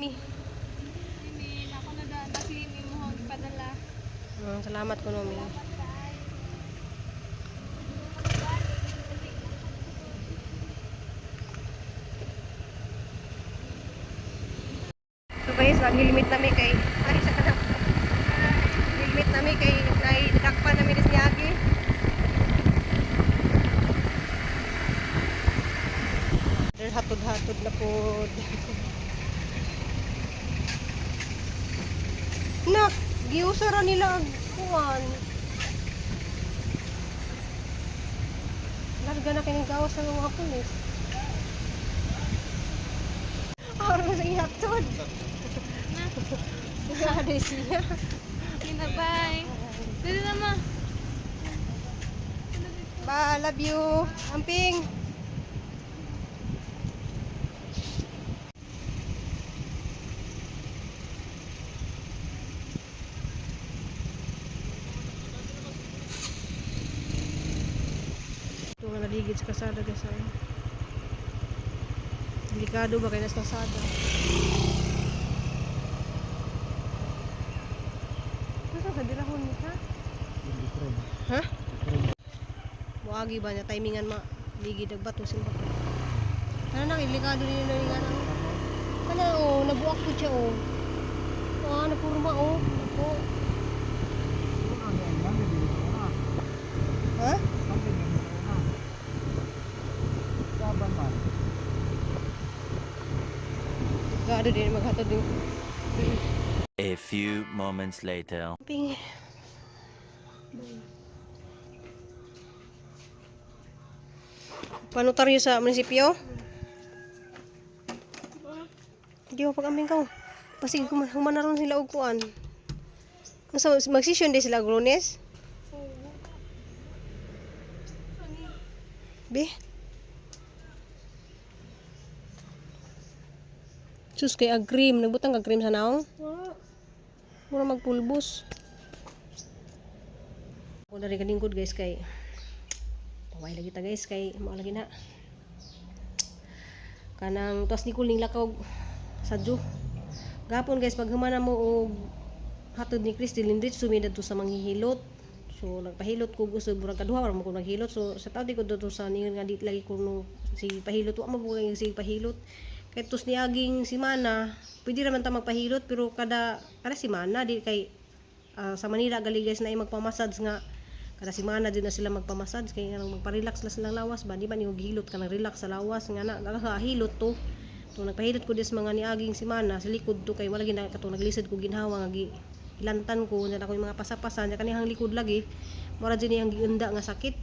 Mi. Ini, ako na da, naklimi mo ang ipadala. Salamat ko no, Mi. So guys, mag-limit na mi kay ay sa kanang limit na mi kay nay dakpan na mi ni Agi. Der hatod-hatod na pod. Nak, giusa ra nila ang kuan. Larga na kining gawas sa mga pulis. Araw sa ihatod. Grabe siya. Sige, bye. Dito na ma. Ba, love you. Amping. Ito nga naligid sa kasada guys. Ay. Delikado ba kayo nasa kasada? Nasa sa dirahon ni ha? Ha? Buagi ba niya timingan ma ligid ag bato simba. Ano nang ilikado ni nila nga ano? Kana oh, nabuak po siya oh. Ah, napurma oh. Ako. Ha? Delikado din maghatod din. A few moments later. Ping. Panotaryo sa munisipyo? Hindi ko pag-ambing ka. Pasig humanaron sila og kuan. Unsa magsesyon din sila og Lunes? Be. Sus kay ag cream, nagbutang kag cream sa naong? Mura magpulbos. Ako na rin kalingkod guys kay paway lagi ta guys kay mao lagi na. Kanang tuas ni kuling lakaw sa Ju. Gapon guys pag humana mo og hatod ni Christy Lindrich sumida to sa manghihilot. So nagpahilot ko gusto murag kaduha ra mo ko naghilot. So sa taw di ko dito sa ningon nga di lagi ko no sige pahilot wa mo ko sige pahilot. Kay tos niaging simana, pwede ra man ta magpahilot pero kada kada simana di kay sa Manila gali guys na magpamassage nga kada semana din na sila magpamassage kay nga magpa-relax na silang lawas ba di ba ni hilot ka nang relax sa lawas nga na hilot to to nagpahilot ko dis mga niaging semana sa likod to kay wala gina kato naglisod ko ginhawa nga gi ilantan ko nya ako yung mga pasapasa nya kanihang likod lagi mura jud niyang giunda nga sakit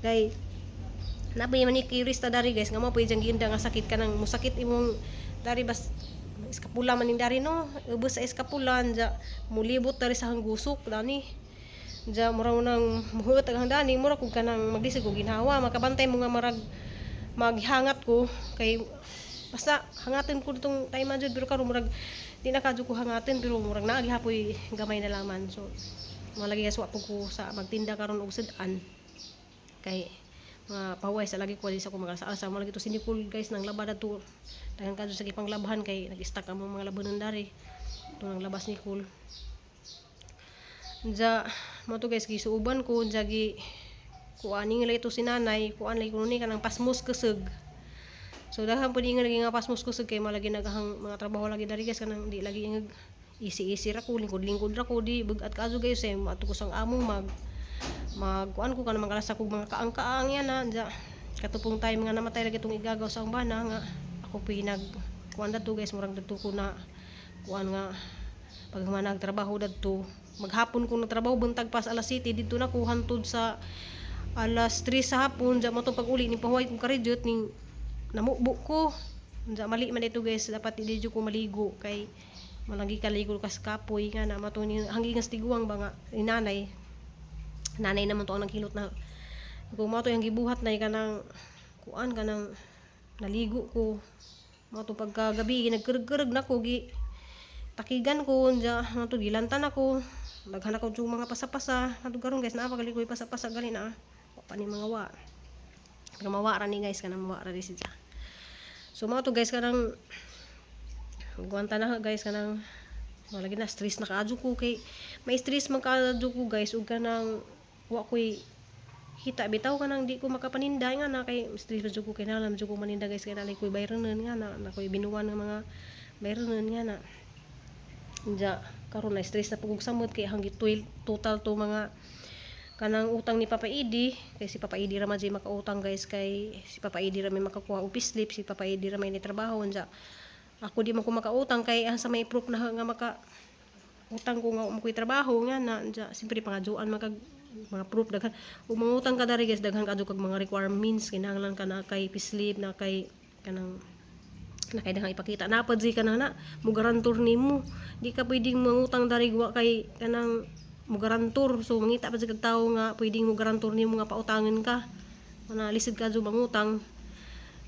kay Napoy man ni curious ta dari guys nga mo pwede diyang giunda nga sakit kanang musakit imong dari bas eskapula man ning dari no ubos sa eskapula nya mulibot dari sa hanggusok dani Diya, mura mo nang muhuot ang dani, mura kog kanang maglisod ko ginhawa, makabantay mo nga marag maghangat ko kay basta hangatin ko ditong time man jud pero karon murag di na kadyo ko hangatin pero murag naa gihapoy gamay na laman. So malagi guys wa po ko sa magtinda karon og sud-an kay mga pahuway sa lagi ko di sa ko mag-asa-asa mo lagi to si Nicole guys nang laba to daghan kadyo sa gipanglabhan kay nag-stack ang mga labanan dari to nang labas ni Nicole. Dya, mo to guys, gisuuban ko, dya gi, kuaning lagi to si nanay, kuan lagi kuno ni kanang pasmos kusog. So daghan pud ingon lagi nga pasmos kusog kay malagi nagahang mga trabaho lagi dari guys kanang di lagi ingag easy-easy ra ko, lingkod-lingkod ra ko di bug-at kaayo guys eh maadto ko sang amo mag mag kuan ko kanang magalasa kog mga kaang-kaang yan na dya katupong time nga namatay lagi tong igagaw sa akong bana nga ako pinag kuan dadto guys murag dadto ko na kuan nga pag human nagtrabaho dadto maghapon ko nagtrabaho buntag pas alas 7 didto na ko hantod sa alas 3 sa hapon dya mo pag uli ni pahuway kong karedyot ning namubo ko. Dya mali man ito guys dapat di jud ko maligo kay malagi kaligo kas kapoy nga na mato ni hanggi nga tiguang ba nga ni nanay nanay naman to ang naghilot na kung mo to yung gibuhat na kanang kuan kanang naligo ko mo to pagkagabi nagkurug-kurug na ko gi takigan ko unja nato gilantan ako daghan ako yung mga pasapasa ato karon guys naa pa gali ko pasapasa gali na wa pa ni mga wa pero mawa ra ni guys kanang mawa ra ni siya. So mao to guys kanang Magwanta na guys, kanang wala lagi na stress na kaadyo ko kay may stress man kaadyo ko, guys, ug kanang wa ko'y kita bitaw, kanang di ko makapaninda nga na kay stress pa jud ko, kay nalam jud ko maninda, guys, kay nalay ko'y bayronon nga na na ko'y binuwan ng mga bayronon nga na. Inja karon na stress na pugog samot kay hanggi total to mga kanang utang ni Papa Idi, kay si Papa Idi ra man jud makautang, guys, kay si Papa Idi ra may makakuha og slip, si Papa Idi ra may ni trabaho. Unja ako di man ko makautang kay ang sa may proof na nga maka utang ko nga mo ko'y trabaho nga na. Unja siyempre pangajuan man kag mga proof daghan ug mangutang ka dari, guys, daghan kadto kag mga requirements. Kinahanglan ka na kay slip, na kay kanang na kay daghang ipakita na pa ka na na mo garantor nimo. Di ka pwedeng mangutang dari wa kay kanang mo garantor. So mangita pa jud kag tawo nga pwedeng mo garantor nimo nga pautangan ka. Ana lisod ka jud mangutang,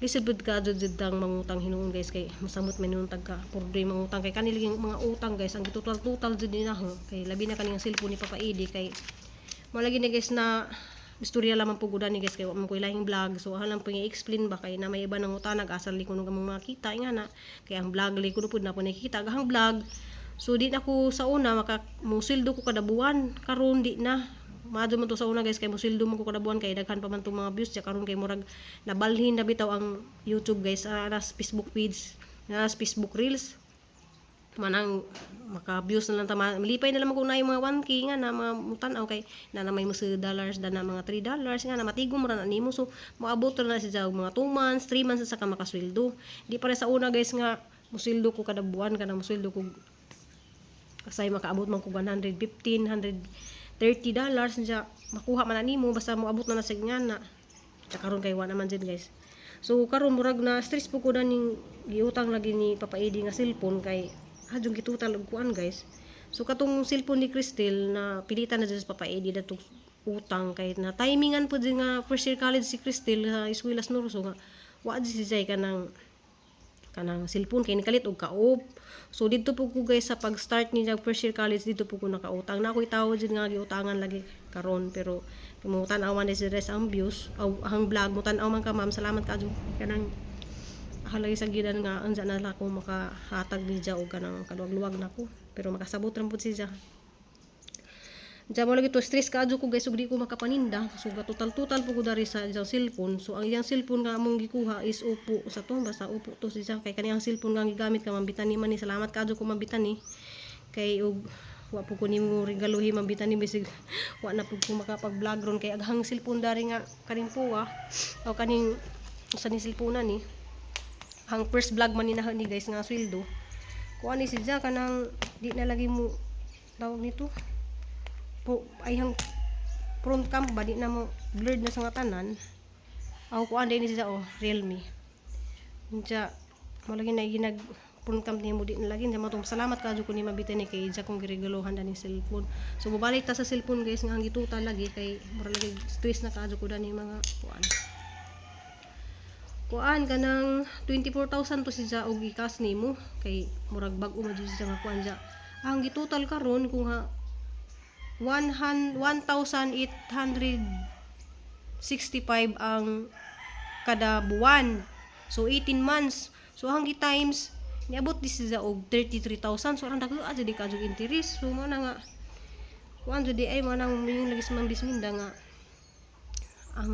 lisod pud ka jud jud tang mangutang hinuon, guys, kay masamot man hinuon tag ka purdoy mangutang, kay kanil mga utang, guys, ang total total jud ni na ho. Kay labi na kaning cellphone ni Papa Edi, kay mo lagi ni, guys, na istorya lamang po ni, guys, kay wa man ko ilahing vlog. So ahan lang po i-explain ba kay na may iba nang utana asal li kuno gamong makita nga na kay ang vlog li kuno pud na po nakikita gahang vlog. So di na ko sa una maka musildo ko kada buwan. Karon di na. Maadto man to sa una, guys, kay musildo man ko kada buwan kay daghan pa man tong mga views. Karon kay murag nabalhin na bitaw ang YouTube, guys, nas Facebook page, nas Facebook Reels manang maka-views na lang ta, malipay na lang ko na yung mga 1K nga na mga mutan-aw kay na na may musa dollars da na mga $3 nga na matigom ra na nimo. So moabot ra na siya og mga 2 months, 3 months sa ka makasweldo. Di pare sa una, guys, nga musweldo ko kada buwan, kana musweldo ko kasay makaabot man ko 115, $130 niya makuha man na nimo basta moabot na na sa nga na. Tsaka karon kay wa naman jud, guys. So karon murag na stress po ko na ning giutang lagi ni Papa Edi nga cellphone kay hadyong gitutal og kuan, guys. So katong cellphone ni Cristel na pilitan na jud sa Papa Edi datong utang kay na timingan po din nga first year college si Cristel sa Eskwela Norso nga wa jud si Jay kanang kanang cellphone kay nikalit og kaop. So didto po ko, guys, sa pag-start niya first year college, didto po ko nakautang. Na ako'y tawo jud nga giutangan lagi karon, pero mo tan-aw man si res ang views aw ang vlog, mo tan-aw man ka, ma'am, salamat kaadyo. Kanang ako lagi sa gidan nga unsa na lang ako makahatag niya og kanang kaluwag-luwag nako, pero makasabot ra pud siya. Diyan mo lagi to stress kaadyo ko, guys, ug di ko makapaninda. So total total po ko dari sa isang cellphone. So ang iyang cellphone nga among gikuha is Oppo sa to, basta Oppo to siya kay kaniyang cellphone nga gigamit ka mambitan ni man ni. Salamat kaadyo ko mambitan ni kay og wa po ko nimo regaluhi mambitan ni, bisig wa na pud ko makapag-vlog ron kay aghang cellphone dari nga kaning puwa o kaning sa ni cellphone ni. Ang first vlog man ni na ni, guys, nga sweldo kuan ni siya kanang di na lagi mo tawag nito po ay hang front cam ba, di na mo blurred na sa nga tanan. Ako kuan din ni siya, oh, Realme. Unsa mo lagi na ginag front cam nimo, di na lagi mo. Salamat kaadyo ko ni mabitan ni kay ja kong giregaluhan ni cellphone. So mobalik ta sa cellphone, guys, nga ang gitutal lagi kay mura lagi stress na kaadyo ko dani mga kuan kuan kanang 24,000 to siya og gikas nimo kay murag bag-o man jud siya nga kuan. Siya ang gitotal karon kung ha 1,865 ang kada buwan. So 18 months. So ang times niabot di siya og 33,000. So ang dako adyo di kaadyo interest. So mo na nga kuan jud di ay mo nang miingon lagi sa Ma'am Bisminda nga ang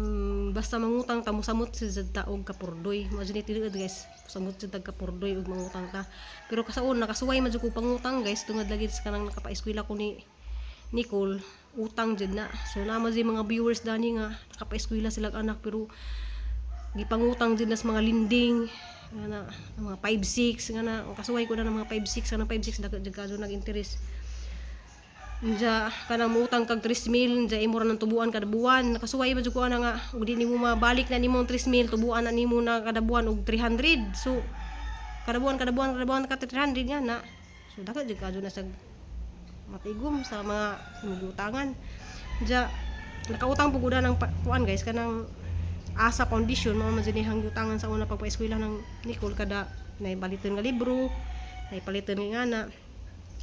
basta mangutang ta mosamot si jud ta og kapurdoy. Mo jud ni tinuod, guys, samot jud tag kapurdoy og mangutang ta. Pero kasaon nakasuway man jud ko pangutang, guys, tungod lagi sa kanang nakapaeskwela ko ni Nicole, utang jud na. So naa man jud mga viewers dani nga nakapaeskwela silang anak pero gipangutang jud na sa mga lending nga na mga 5-6 nga na kasuway ko na ng mga 5-6 kanang 5-6 dako jud kaadyo nag interest. Unja kanang muutang kag 3 mil, unja imo ra nang tubuan kada buwan. Nakasuway ba jud ko ana nga ug di nimo mabalik na nimo ang 3 mil, tubuan na nimo na kada buwan og 300. So kada buwan, kada buwan, kada buwan ka 300 nga na. So dako jud kaadyo na sa matigom sa mga imugutangan. Unja nakautang po gud ng kuan, guys, kanang Asa Foundation mao man jud ni utangan sa una pagpa-eskwela ng Nicole, kada naibaliton nga libro, naipaliton nga ngana.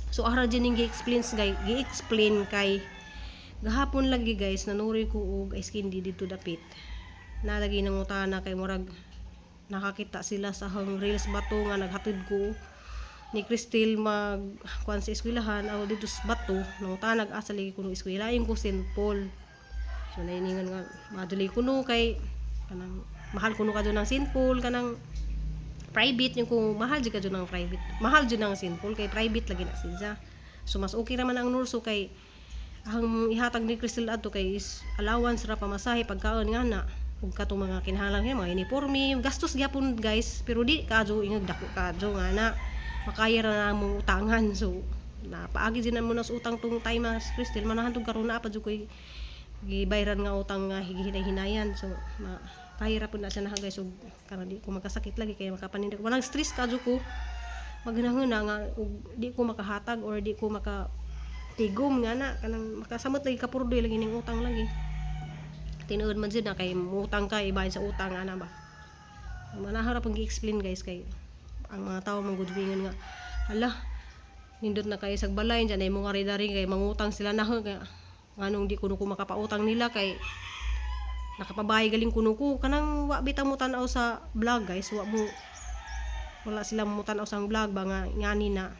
So ara jud ning gi-explain guys, gi-explain kay gahapon lagi, guys, nanuri ko og ice candy dito dapit. Nalagi nangutana kay murag nakakita sila sa hang reels bato nga naghatid ko. Ni Cristel mag kuan sa eskwelahan ako dito sa Bato nang tanag asa lagi kuno eskwela yung ko St. Paul. So nainingan nga madali kuno kay kanang mahal kuno kadto ng St. Paul, kanang private yung kung mahal jud kadto ng private, mahal jud ng St. Paul kay private lagi na siya. So mas okay raman ang nurso kay ang ihatag ni Crystal adto kay is allowance ra, pamasahe, pagkaon nga na ug katong mga kinahanglan nga mga uniforme. Gastos gyapon, guys, pero di kadyo ingag dako kadyo nga na makaya ra na mo utangan. So napaagi din na mo na sa utang tong time mas Crystal manahan tong karon na pa jud koy gibayran nga utang nga higinay-hinayan. So ma kaya ra pud na siya na, guys. Ug karon di ko magkasakit lagi kay makapaninda ko. Walang stress kadyo ko maghinahuna nga ug di ko makahatag or di ko maka tigom nga na kanang makasamot lagi, kapurdoy lagi ning utang lagi. Tinuod man jud na kay utang ka, ibahin sa utang ana ba. Manaharap ang gi-explain, guys, kay ang mga tao man gud nga, "Hala, nindot na kayo sa balay diyan ay mga dari kay mangutang sila na." Kaya nganong di kuno ko makapautang nila kay nakapabahay galing kuno ko. Kanang wa bitaw mo tan-aw sa vlog, guys, wa mo, wala sila mo tan-aw sa vlog ba nga ngani na.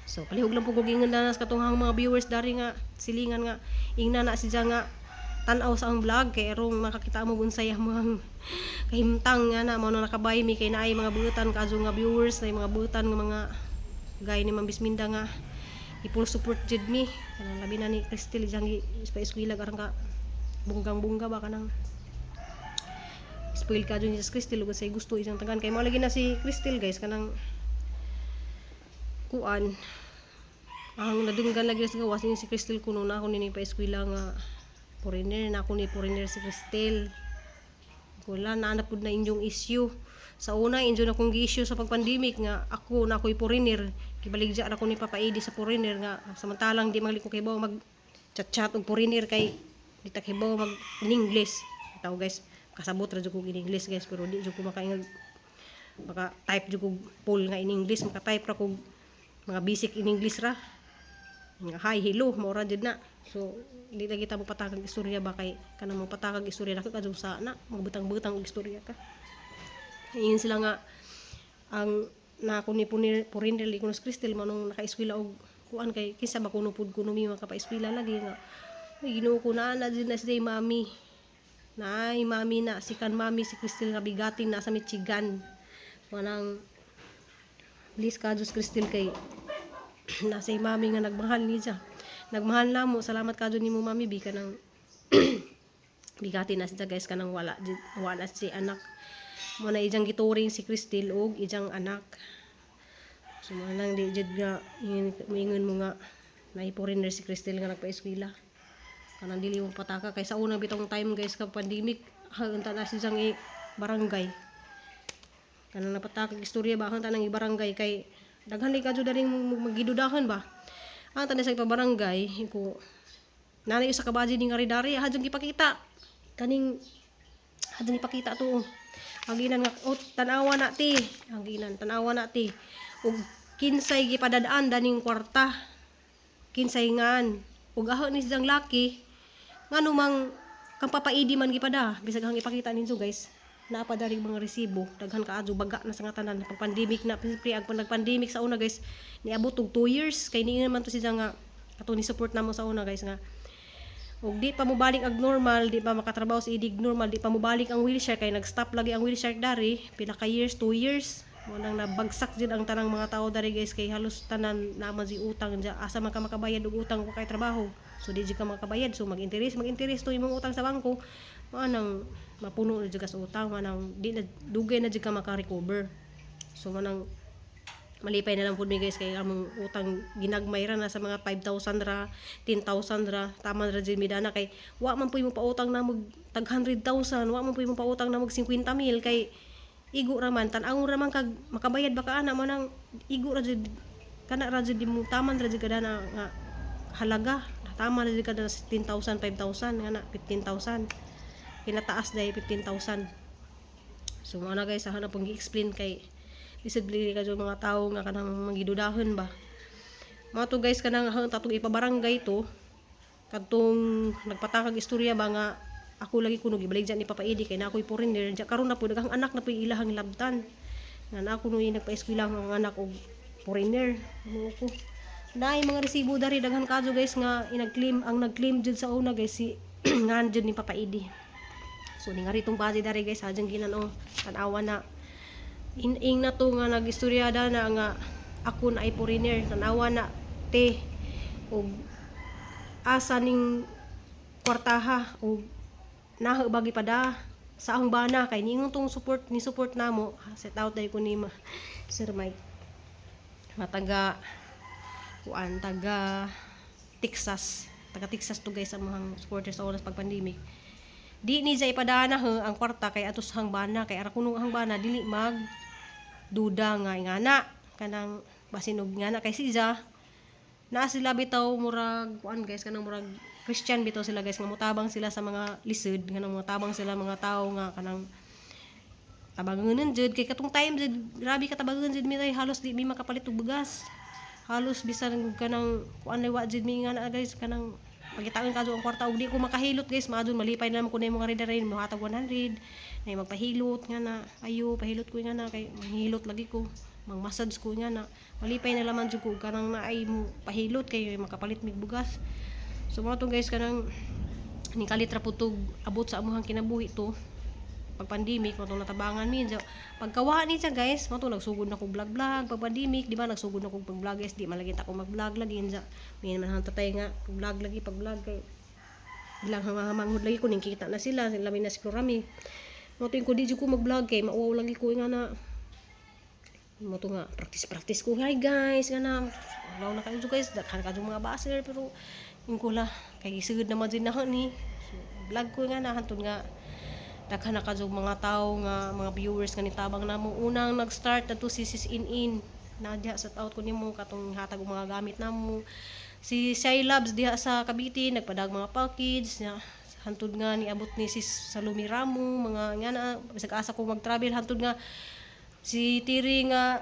So palihog lang po ko giingon na sa katunghang mga viewers dari nga silingan nga ingna na siya nga tan-aw sa ang vlog kay erong makakita mo unsay ang mga kahimtang nga na mao na nakabay mi kay naay mga buutan kadto nga viewers na mga buutan nga mga gaya ni Ma'am Bisminda nga i-full support jud mi. Kanang labi na ni Cristel diyang pa eskwela aron ka bunggang bungga ba, kanang spoil ka dyan si Cristel ug say gusto isang tagan kay mao lagi na si Cristel, guys. Kanang kuan ang nadunggan lagi sa gawas ni si Cristel kuno na ako nini pa eskwela nga foreigner na ako ni foreigner si Cristel. Wala na pud na inyong issue sa una. Inyo na kong gi-issue sa pag-pandemic nga ako na ako'y foreigner, gibaligya na ko ni Papa Edi sa foreigner nga samantalang di man ko kibaw mag chat-chat og foreigner kay di ta kibaw mag in English. Taw, guys, kasabot ra jud ko in English, guys, pero di jud ko makaingag maka type jud kog full nga in English. Maka type ra kog mga basic in English ra nga hi, hello, mao ra jud na. So di na kita mo patakag istorya ba kay kanang mo patakag istorya dako kadtong sa na magbutang-butang og istorya ka. Ingon sila nga ang na ako ni foreigner li kuno si Cristel manong naka-eskwela og kuan kay kinsa ba kuno pud kuno mi makapaeskwela lagi nga. Uy, Ginoo ko, naa na din na si mami. Naay mami na sikan mami si Cristel nga bigatin nasa Michigan. Manang please ka Diyos, Cristel, kay nasa mami nga nagmahal niya. Nagmahal na mo. Salamat ka nimo, mami bi. Kanang bigati na siya, guys, kanang wala wala si anak mo na ijang gituring si Cristel og ijang anak. So mo nang di jud nga ingon mo nga naiforeigner si Cristel nga nagpa-eskwela. Kanang dili mo pataka kay sa una bitong time, guys, ka pandemic hanggang na siyang i barangay. Kanang napatakag istorya ba ang tanang i-barangay kay daghan di kadyo daring magidudahan ba ang tanan sa ipabarangay ko. Nanay sa kabaji ni nga ridari hadyong gipakita kaning hadyong ipakita to. Ang ginan nga, "Oh, tanawa na ti." Ang ginan, "Tanawa na ti ug kinsay gipadadaan daning kwarta, kinsay ngan?" Ug aho ni siyang laki ngano mang kang papaidi man gipada. Bisag hang ipakita ninyo, guys, naa pa dari mga resibo, daghan kaadyo baga na sa nga tanan pag pandemic na. Siyempre ang pag nag-pandemic sa una, guys, niabot og 2 years kay niingon man to siya nga ato ni support namo sa una, guys, nga ug di pa mobalik ang normal, di pa makatrabaho si idig normal, di pa mobalik ang wheelchair kay nag-stop lagi ang wheelchair dari pila ka years, 2 years. Mo nang nabagsak jud ang tanang mga tao dari, guys, kay halos tanan naman si utang dya. Asa man ka makabayad og utang kung kay trabaho? So di jud ka makabayad, so mag-interest, mag-interest to imong utang sa bangko. Mao nang mapuno na jud ka sa utang, mao nang di na dugay na jud ka maka-recover. So mao nang malipay na lang pud mi, guys, kay among utang ginagmay ra na sa mga 5,000 ra, 10,000 ra, tama ra jud mi dana kay wa man puy mo pautang na mag tag 100,000, wa man puy mo pautang na mag 50 mil kay igo ra man, tan-awon ra man kag makabayad ba ka ana. Mo nang igo ra jud kana ra jud mo, taman ra jud kada nga halaga, tama ra jud kada 10,000, 5,000 nga na 15,000, kinataas dahil 15,000. So mo na, guys, sa hanap pong gi-explain kay lisod bili ka mga tao nga kanang magidudahan ba. Mga to, guys, kanang hang tatong ipabarangay to kadtong nagpatakag istorya ba nga ako lagi kuno gibalik dyan ni Papa Edi kay na ako'y foreigner diya. Karon na po daghang anak na po ilahang labtan nga na ako no nagpa-eskwela ang anak og foreigner. Ano ko. Naay mga resibo dari, daghan kadyo, guys, nga inag-claim. Ang nag-claim jud sa una, guys, si ngan jud ni Papa Idi. So ni nga ritong base dari, guys, hadyang ginan-o, tan-awa na. In na to nga nagistorya da na nga ako na ay foreigner, tan-awa na te og asa ning kwartaha og naha bagi pa da sa akong bana kay niingon tong support ni support namo. Set out dai ko ni Sir Mike nga taga kuan, taga Texas, taga Texas to, guys, ang mga supporters sa oras pag pandemic. Di ni siya ipadana he ang kwarta kay atos hang bana, kay ara kuno ang bana dili mag duda nga ingana kanang basin og ngana kay siya naa sila bitaw murag kuan, guys, kanang murag Christian bitaw sila, guys, nga mutabang sila sa mga lisod, kanang mutabang sila mga tawo nga kanang tabanganan jud. Kay katong time jud, grabe ka tabangan jud mi tay, halos di mi makapalit og bugas, halos bisan kanang kuan wa jud mi nga na, guys, kanang pagitaon ka ang kwarta ug di ko makahilot, guys. Maadon malipay na naman ko na yung mga rin mohatag 100 na magpahilot nga na ayo pahilot ko nga na kay manghilot lagi ko, mang massage ko nga na malipay na laman jud ko kanang naay mo pahilot kay makapalit mig bugas. So mao to, guys, kanang ning kalit ra pud tog abot sa amuhang kinabuhi to pag pandemic. Mao tong natabangan mi. So, pagkawa ni siya, guys, mao to nagsugod na ko vlog vlog pag pandemic, di ba? Nagsugod na ko pag vlog, guys. Di man lagi ta ko mag vlog lagi sa may man tatay nga vlog lagi pag vlog kay bilang hamahamangod lagi ko ning kita na sila sila na si Rami. Mao to yung ko di jud ko mag vlog kay mauwaw lagi ko nga na. Mao to nga practice practice ko, "Hi guys," nga na wala na kayo, guys, daghan ka mga baser, pero yung ko la kay gisugod na man jud na ni. So, vlog ko nga na hantod nga daghan na kadyo mga tao nga mga viewers nga nitabang namo. Unang nag-start adto si Sis In In na diha, shout out ko nimo katong hatag og mga gamit namo. Si Shai Labs diha sa Cavite nagpadag mga package na hantod nga niabot ni Sis Salumi Ramo mga nga na bisag asa ko mag-travel, hantod nga si Tiri nga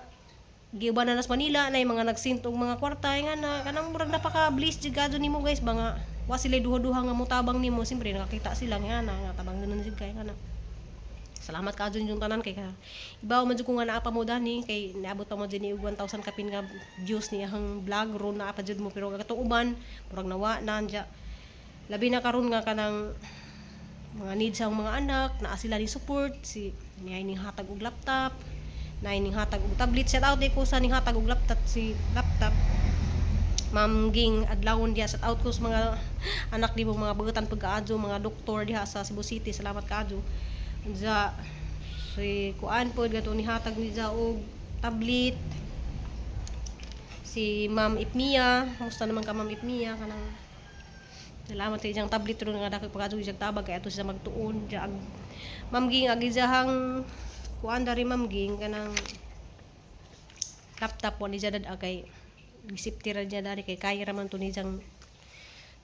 giuban na nas Manila na mga nagsint og mga kwarta nga na kanang murag napaka bliss jud kadto nimo, guys, ba nga wa sila duha-duha nga motabang nimo. Siyempre nakakita sila nga na nga tabang ganun jud kay nga na salamat ka dyan yung tanan kay ka ibaw man jud ko nga naa pa mo dani kay naabot pa mo din og 1,000 kapin nga views ni ang vlog ron, naa pa jud mo. Pero katong uban murag nawa na anja, labi na karon nga kanang mga needs ang mga anak, naa sila ni support. Si niay ning hatag og laptop, naay ning hatag og tablet. Shout out ko sa ning hatag og laptop, si laptop Ma'am Ging Adlawon diha. Shout out ko sa mga anak nimo, mga buutan pagkaadyo, mga doktor diha sa Cebu City. Salamat kaadyo. Unsa si kuan pod gato ni hatag ni og tablet, si Ma'am Ipmia. Kumusta naman ka, Ma'am Ipmia? Kanang salamat sa iyang tablet ron nga dako pagkaadyo siyang tabag kay ato siya magtuon diya. Ma'am Ging agi jahang kuan dari Ma'am Ging kanang laptop wa ni siya dad kay gisipti ra niya dari kay kaya ra man to ni siyang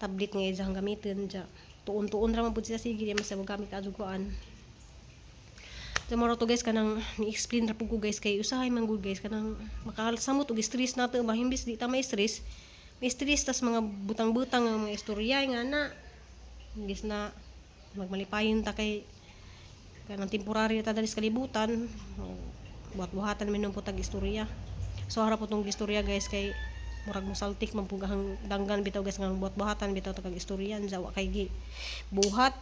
tablet nga iyang gamitin diya. Tuon-tuon ra man pud siya, sige di man siya mogamit adto kuan. So mao to, guys, kanang ni-explain ra pud ko, guys, kay usahay man gud, guys, kanang makasamot og stress nato ba. Imbis di ta may stress, may stress tas mga butang-butang nga mga istorya nga na imbis na magmalipayon ta kay kanang temporary ta dali sa kalibutan, buhat-buhatan man po tag istorya. So harap po tong istorya, guys, kay murag mosaltik man pud ang danggan bitaw, guys, nga buhat-buhatan bitaw tag istorya sa wa kay gi buhat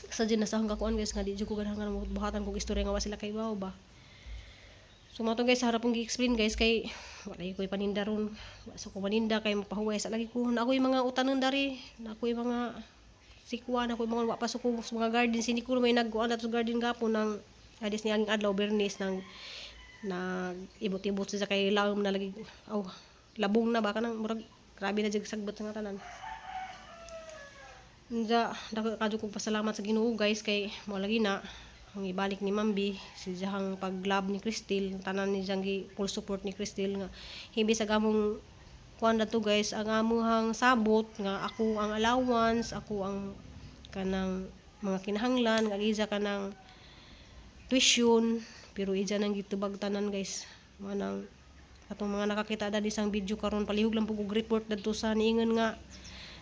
sa dyan na sa hanggang kuan, guys, nga di jud ko ganahan nga buhatan kog istorya nga wa sila kay wow ba. So mao to, guys, harap pong gi-explain, guys, kay wala ko paninda ron, wa sa ko paninda kay mapahuway sa lagi ko na ako'y mga utanon dari, na ako'y mga sikwa na ako'y mga wa pa sa ko sa mga garden. Si Nicole may nagkuan sa garden gapon ng adis ni anging adlaw Bernis nang nag ibot-ibot siya kay lawom na lagi aw labong na ba kanang murag grabe na jud sagbot sa nga tanan. Unsa dako kadyo kong pasalamat sa Ginoo, guys, kay mo lagi na ang ibalik ni Mambi si jahang pag-love ni Cristel tanan ni jang gi full support ni Cristel nga hibi sa gamong kuan na to, guys, ang amuhang sabot nga ako ang allowance, ako ang kanang mga kinahanglan nga giza kanang tuition, pero ija nang gitubag tanan, guys. Manang atong mga nakakita dali isang video karon, palihog lang pug og report dadto sa niingon nga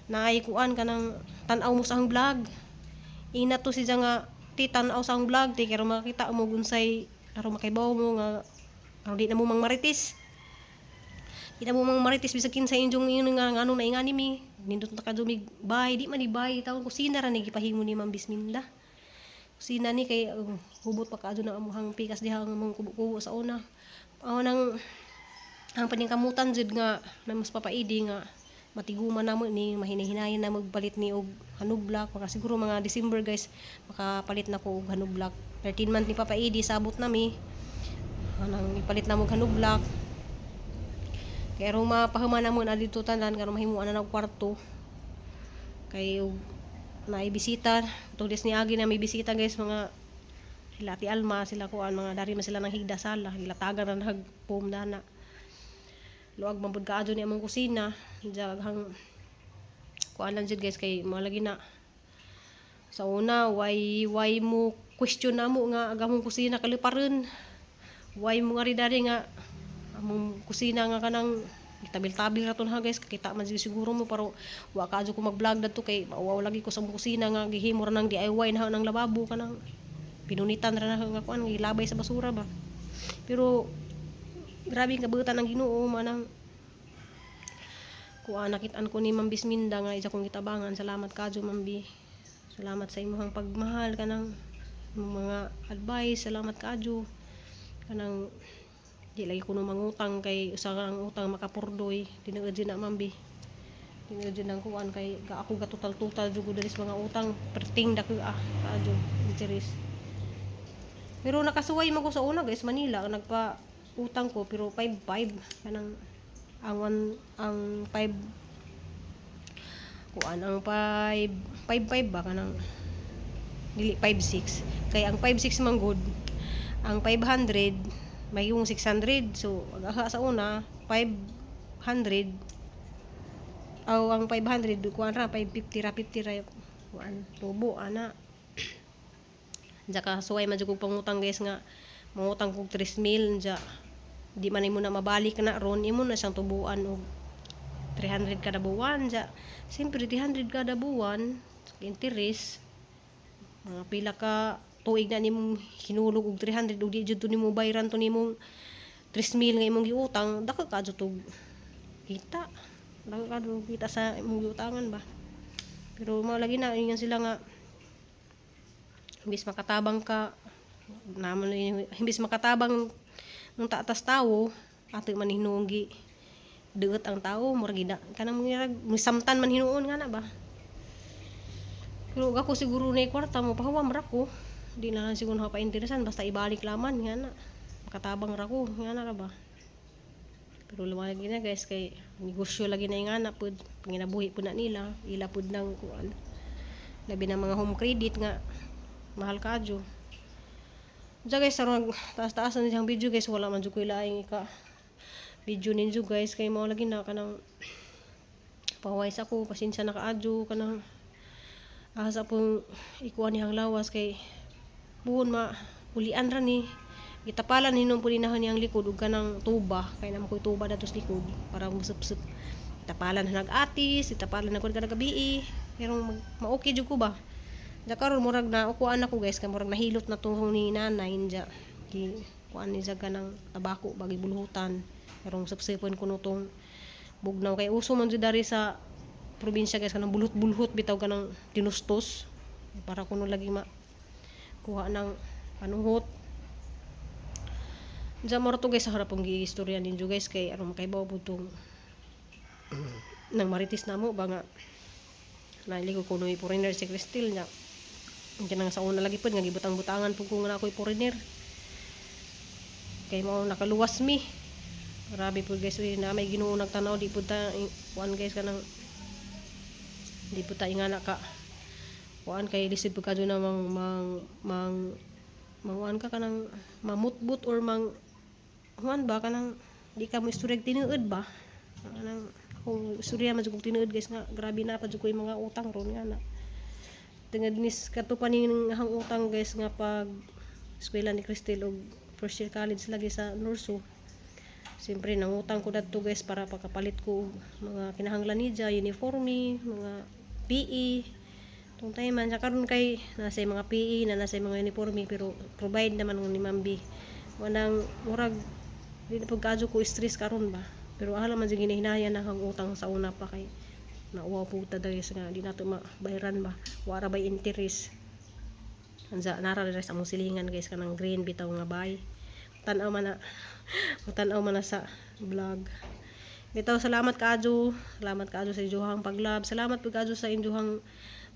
naay kuan kanang tan-aw mo sa ang vlog. Ina to siya nga ti tan-aw sa ang vlog ti kay makakita mo gunsay aron makaibaw mo nga aron di na mo mang marites. Ina mo mga marites bisag kinsa inyong ingon nga nganong naingani mi. Nindot na kadumig bay, di man ni bay tawon kusina ra ni gipahimo ni Ma'am Bisminda. Kusina ni kay hubot pa kaadto na amuhang pikas diha ang among kubo-kubo sa una. Aw nang ang paningkamutan jud nga na mas papaidi nga matiguman namo ni, mahinay-hinayon na magpalit ni og hanublak. Maka siguro mga December, guys, makapalit na ko og hanublak. 13 month ni Papa Edi sabot nami anang ipalit na mo og hanublak kay aron mapahuman na mo na dito tanan karon, mahimuan na og kwarto kay og naay bisita. Tulis ni agi na may bisita, guys, mga sila Ate Alma, sila kuan, mga dari man sila ng higda sala, gilatagan na nagpum dana. Luag man pud kaadto ni among kusina. Daghang kuan lang jud, guys, kay mao lagi na sa una why mo question na mo nga ang among kusina kaliparon, why mo nga ri dari nga among kusina nga kanang tabil-tabil ra to ha, guys. Kakita man jud siguro mo, pero wa ka ko mag-vlog dadto kay mauwaw lagi ko sa among kusina nga gihimo ra ng DIY na ng lababo, kanang pinunitan ra na nga kuan, gilabay sa basura ba. Pero grabe ang kabutan ng Ginoo manang kuan, nakitaan ko ni Ma'am Bisminda nga isa kong gitabangan. Salamat kadyo, Ma'am B. Salamat sa imong pagmahal, kanang imong mga advice. Salamat kadyo. Kanang di lagi ko mangutang kay usa ka ang utang makapurdoy. Tinuod jud na, Ma'am B. Tinuod jud ang kuan kay ga ako ga total-total jud ko diri sa mga utang, perting dako ah kadyo interest. Pero nakasuway man ko sa una, guys, Manila nagpa utang ko, pero 5-5 kanang ang one, ang 5 kuan, ang 5 5 5 ba, kanang dili 5 6, kay ang 5 6 man good, ang 500 may yung 600. So agaha sa una 500 aw ang 500 kuan ra, 550 ra, 50 ra kuan tubo ana. Diya suway man jud kog pangutang, guys, nga mangutang kog 3,000. Diya di man nimo na mabalik na ron, imo na siyang tubuan og 300 kada buwan. Diya siyempre 300 kada buwan interest, mga pila ka tuig na nimong hinulog og 300 ug di jud to nimo bayran to nimong 3,000 nga imong giutang, dako ka jud og kita, dako ka jud kita sa imong giutangan ba. Pero mao lagi na ingon sila nga imbis makatabang ka naman, imbis makatabang nung taatas tawo ato man hinuong gi duot ang tao, murag gina kanang murag misamtan man hinuon nga na ba. Pero ako siguro na kwarta mo pahuwam ra ko, di na lang siguro pa interesan, basta ibalik laman nga na makatabang ra ko nga na ra ba. Pero lumalagi na, guys, kay negosyo lagi na nga na pud, panginabuhi pud na nila, ila pud nang kuan, labi na mga home credit nga mahal kadyo. Diya, guys, sarong taas-taas na siyang video, guys. Wala man jud ko'y laing ika video ninyo, guys, kay mao lagi na kanang pahuway sa ko, pasensya na kaadyo. Kanang asa pong ikuan niyang lawas kay buon ma ulian ra ni, gitapalan hinon po dinahon niyang likod ug kanang tuba kay naman ko'y tuba dato sa likod para musupsup. Itapalan na nag-atis, itapalan na kada gabi, pero ma-okay jud ko ba. Diya karon murag na ukuan ako, guys, kay murag nahilot na tuhong ni nanay. Diya gi kuan ni siya kanang tabako bagi bulhutan pero supsupon ko no tong bugnaw kay uso man jud dari sa probinsya, guys, kanang bulhot-bulhot bitaw, kanang tinustos para kuno lagi ma kuha ng panuhot. Diyan mo to, guys, sa harap ang giistorya ninyo, guys, kay aron makaibaw po tong nang maritis na mo ba nga naili ko kuno foreigner si Cristel nya. Kanang sa una lagi pod nga gibutang-butangan pud ko nga ako'y foreigner kay mao nakaluwas mi. Grabe pud, guys, uy, na may Ginoo nagtanaw. Di pud ta kuan, guys, kanang di pud ta ingana ka kuan kay lisod pud kadto na mang mang mang manguan ka, kanang mamutbut or mang kuan ba, kanang di ka mo istoryag tinuod ba. Kanang akong istorya man jud kog tinuod, guys, nga grabe na pa jud ko yung mga utang ron nga na tungod nis kato pa ning ahang utang, guys, nga pag eskwela ni Cristel og first year college lagi sa Nurso. Siyempre nangutang ko dadto, guys, para pagkapalit ko og mga kinahanglan niya, uniforme, mga PE tong time man sa karon kay nasa mga PE na, nasa mga uniforme, pero provide naman ni Ma'am B. Wanang murag di na pagkadyo ko stress karon ba. Pero ahala man jud ginahinayan na ang utang sa una pa kay nauwaw po ta guys nga di nato mabayaran ba. Wara bay interest. Ansa nara diri sa among silingan, guys, kanang green bitaw nga bay. Tan-aw man na, tan-aw man na sa vlog. Bitaw, salamat kaadyo. Salamat kaadyo sa inyong paglove. Salamat pud kaadyo sa inyong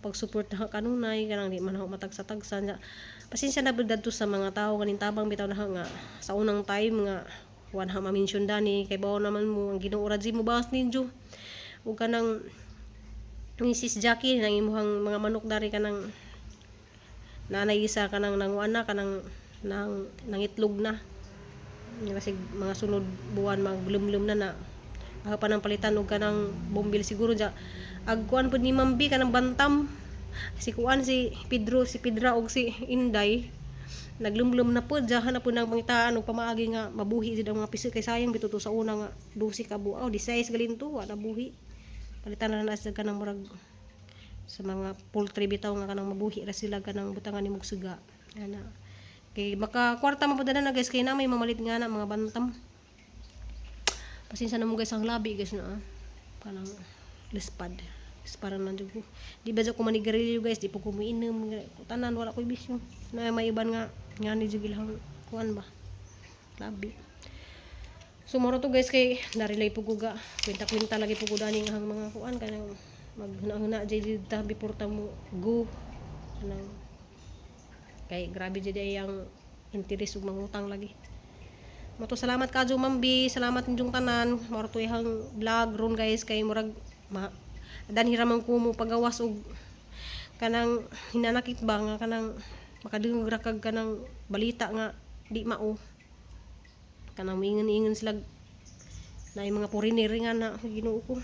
pag-support na kanunay kanang di man ako matagsa-tagsa. Nya, pasensya na bud dadto sa mga tao kaning tabang bitaw na nga sa unang time nga wa na ma-mention dani kay bawo naman mo ang Ginoo ra mo bawas ninyo ug kanang Mrs. Jackie nang imuhang mga manok dari kanang nanay isa kanang nanguan na kanang nang nangitlog na. Kasi mga sunod buwan maglumlum na na ako pa nang palitan og kanang bombil siguro ja. Ag kuan pud ni Mambi kanang bantam si kuan, si Pedro, si Pedra og si Inday naglumlum na pud. Jahan na pud nang pangitaan og pamaagi nga mabuhi jud ang mga piso kay sayang bitaw to sa una nga 12 ka buaw, 16 galin to wa na buhi. Palitan na na sa kanang murag sa mga poultry bitaw nga kanang mabuhi ra sila, kanang butangan nimo og suga ana kay maka kwarta man pud na, guys, kay na may mamalit nga na mga bantam. Pasensya na mo, guys, ang labi, guys, na ah. Kanang lispad parang na jud ko. Di ba jud ko manigarilyo, guys, di po ko muinom, tanan wala koy bisyo. Na may iban nga nga ni jud ilang kuan ba, labi. So moro to, guys, kay narilay po ko ga kwenta-kwenta lagi po ko dani nga ang mga kuan kanang maghuna-huna jud ta before ta mo go kanang kay grabe jud ay ang interes ug mangutang lagi mo to. Salamat kaadyo, Mambi, salamat ninyong tanan. Moro to ihang vlog ron, guys, kay murag ma danhi ra man ko mo pagawas og kanang hinanakit ba nga kanang makadungog ra kag kanang balita nga di mao kanang moingon-ingon sila na yung mga foreigner nga na. Ginoo ko,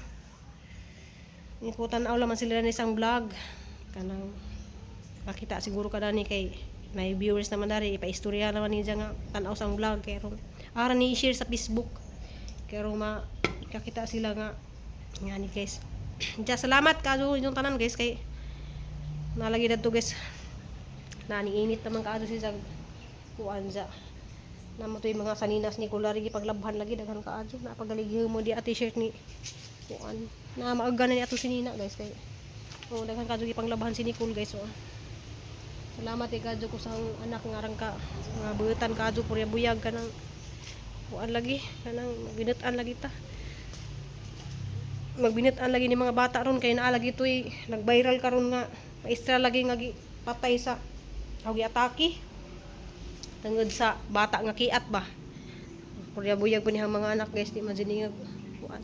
ikutan aw man sila ni isang vlog kanang makita siguro kada ni kay may viewers naman dari ipa-istorya naman niya nga tan-aw sa vlog kay ron ara ni i-share sa Facebook kay ron makakita sila nga nga ni, guys. Diya, salamat kaadyo inyong tanan, guys, kay nalagi dadto, guys. Nani init naman kaadyo si sa kuan sa namo to yung mga saninas ni Kulari gipaglabhan lagi daghan kaadyo na pagalighi mo di a t-shirt ni kuan na maaga na ni ato si Nina, guys, kay oh daghan kaadyo gipanglabhan si Nicole, guys. Oh, salamat eh kaadyo ko sa anak nga arang ka nga buutan kaadyo purya buyag kanang kuan lagi kanang binut-an lagi ta magbinit-an lagi ni mga bata ron kay naa lagi to'y nag-viral karon nga maestra lagi nga gi patay sa aw giatake tungod sa bata nga kiat ba. Purya buyag po niyang mga anak, guys, di man jud nga kuan.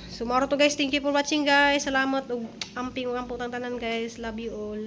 So mao to, guys. Thank you for watching, guys. Salamat ug amping ug amputang tanan, guys. Love you all.